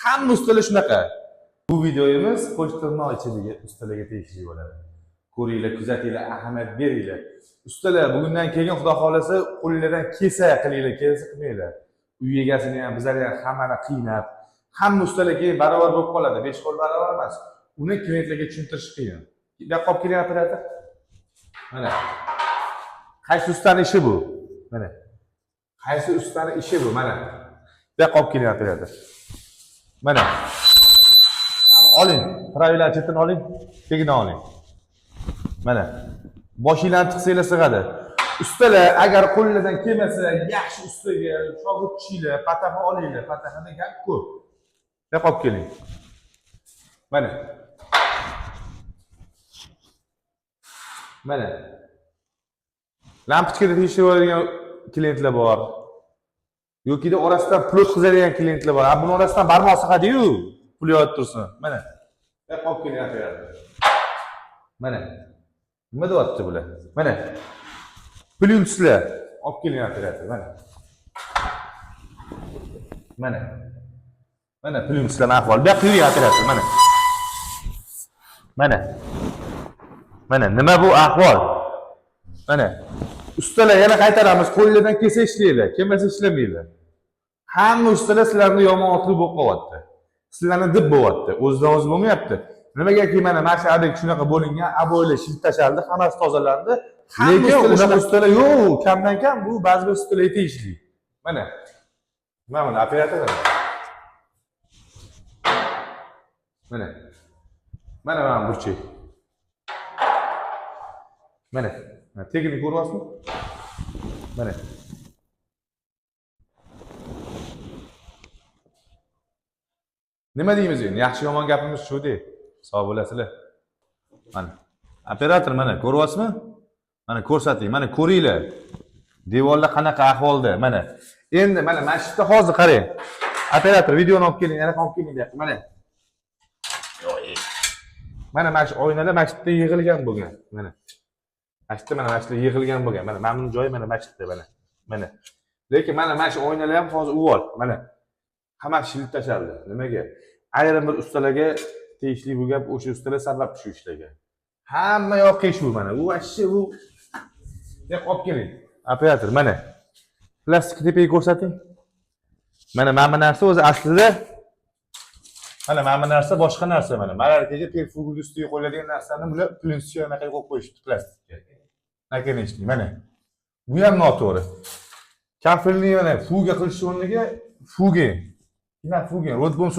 Hamma ustalar shunaqa. Bu videomiz qo'shtirnoq ichidagi ustalarga tegishli bo'ladi. Ko'ringlar, kuzatinglar, ahamiyat beringlar. Ustalar, bugundan keyin Xudo xohlasa qo'linglardan kelsa qilinglar, kelsa qilmanglar. Uy egasini ham, bizlarni ham hammani qiynab, hamma ustalar keyin barobar bo'lib qoladi. Besh qo'l barobar emas. Uni klientlarga tushuntirish qiyin. Bu yoqqa olib keling operator. Mana. Qaysi ustani ishi bu? Mana. Qaysi ustani ishi bu? Mana. Bu yoqqa olib keling operator. Mana. Oling. Правила chetini oling, tegidan oling. Mana. Boshinglarni tiqsanglar sig'adi. Ustalar agar qo'linglardan kelmasa, yaxshi ustaga shogird tushinglar, pataxa olinglar. Pataxada gap ko'p. Bu yoqqa olib keling. Mana. Mana. Lampochkada tekshirib oladigan klientlar bor. Yokida orasidan pul o'tkazadigan klientlar bor. A buni orasidan barmoq sig'adi-yu, pul yotib tursin. Mana. Bu yoqqa olib keling operator. Mana. Nima deyapti bular? Mana. Plyunslar olib keling operator, mana. Mana. Mana plyunslarning ahvoli. Bu yoqqa yuring operator, mana. Mana. Mana nima bu ahvol? Mana. Ustalar yana qaytaramiz, qo'linglardan kelsa ishlanglar, kelmasa ishlamanglar. Hamma ustalar sizlarni yomon otli bo'lib qolyapti. Sizlarni deb bo'lyapti. O'zidan o'zi bo'lmayapti. Nimagaki mana shu obyekt shunaqa bo'lingan, обойлар shilib tashaldi, hammasi tozalandi. Lekin unaqa ustalar yo'q, kamdan kam bu ba'zi bir ustalarga tegishli. Mana. Mana buni operator mana. Mana. Mana mana burchak. Mana. Mana tegini ko'ryapsizmi? Mana. Nima deymiz endi? Yaxshi yomon gapimiz shu-da. Sog' bo'lasizlar. Mana. Operator mana ko'ryapsizmi? Mana ko'rsating, mana ko'ringlar. Devorlar qanaqa ahvolda, mana. Endi mana shu yerda hozir qarang. Operator videoni olib keling, anaqa olib keling bu yoqqa, mana. Mana shu oynalar mana shu yerda yig'ilgan bo'lgan, mana. Mana shu yerda mana shu yig'ilgan bo'lgan. Mana buni joyi mana shu yerda mana. Mana. Lekin mana shu oynalar ham hozir uvol, mana. Hammasi shilib tashaldi. Nimaga? Ayrim bir ustalarga tegishli bu gap, o'sha ustalar sabab shu ishlarga. Hamma yoq qiyshuv mana. U вообще u Bu yoqqa olib keling. Operator mana. Plastik tepaga ko'rsating. Mana bu narsa o'zi aslida mana bu narsa boshqa narsa mana. Malarkaga perfugul ustiga qo'yiladigan narsani bular plyusga anaqa qo'yib qo'yishibdi plastikka. Наконечник mana. Bu ham noto'g'ri. Kafelni mana fuga qilish o'rniga fuge. Nima fuge? Rodbon